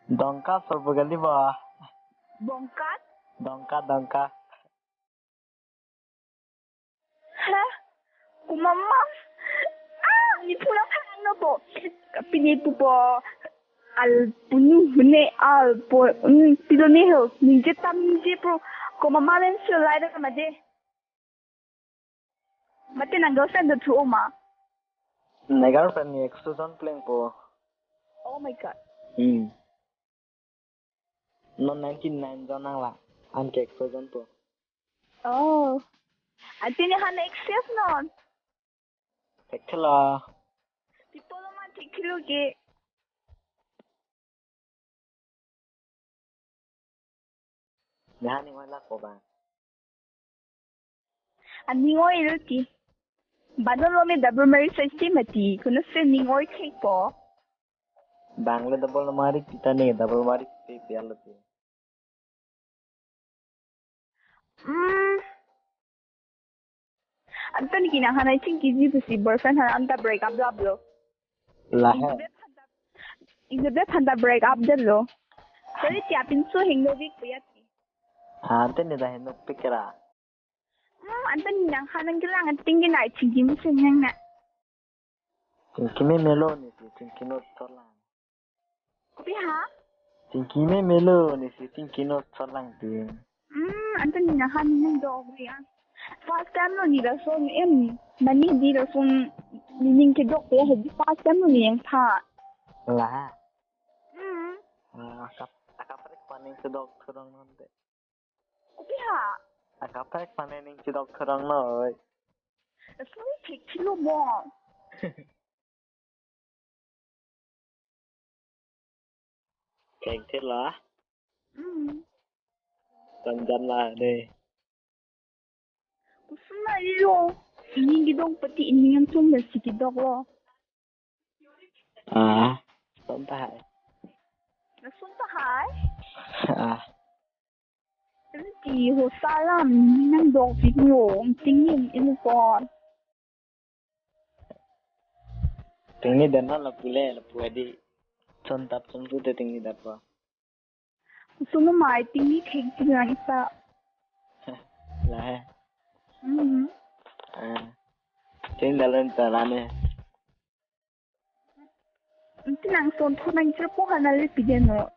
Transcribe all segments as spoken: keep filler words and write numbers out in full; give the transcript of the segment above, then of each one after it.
Dongka sorbo kali ba? Bongkat? Dongka, dongka. Hah? Komat ma? Ah, ne pura phan no po. Pini pupo. Al punu ne al po. Hmm, pilo ne ho. Ningje tam ningje po. Komat ma len sio lai da made. Mate nang girlfriend do thu ma? Ne girlfriend ne exo jon plengpo. Oh my God. Hmm. Non ninety nine jon nanglang. Anke exo jonpo. Oh. Ante ne han exes non. Thekthe lo. Pi apotlo ma thekthe lo ke. Ne han ning oi lakpo ba? Aning oi lo ti. Bano lo me double marriage system mati. Kono se ning oi thekpo. Bang le double marriage kita ne double marriage te pial lo ti. Hmm. Ante ne ke nang han ai chingkiji pusi boyfriend han anta break up do ablo. Lahe. Indo be phanta, indo be phanta break up detlo. Kali ti apinso hingno vik puyat ti. Ah, ante ne ta hingnovik ra. Hmm, ante ne nang han nangkelang ating ke nai chingki mesen nang na. Chingki me melo ne si chingki no cholang. Kopi ha? Chingki me melo ne si chingki no cholang ti. Hmm, ante ne nang han nangdok ya. First time lo ne lason em. Mane ne lason ne ning kedok pe hedi first time lo ne nangthan. La. Hmm. Ah, akap, akaprek paning sedok thurong non te. Kopi ha? Akaprek paning ning chedok thurong noi. Lason thekthelo mo. Thekthelo. Hmm. Jan jan la de. Koson ma ilo. Ining kedok pati ining antum lasi kedoklo. Ah, son tahai. Lason tahai? Ah. Ante ho salam nangdokvik lo, tingni inut pon. Tingni dan non lapu le, lapu hedi. Son tap son pu te tingni datpo. Sunu mai tingni thengsi lang isa. Lahe. Hmm. Ah. Ting dalan talane. Ante nang son thot nangchirpo hanali pideno.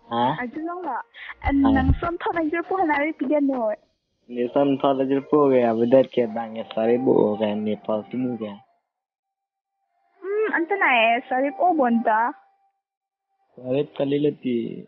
Ha? Ajulong la. An Ah. Nang son thot nangchirpo hanali pideno. Ne son thot nangchirpo ke abedet ke bang ke sari bo ke ne pal tumu ke. Hmm, ante nai sari o bonta. Sari kali leti.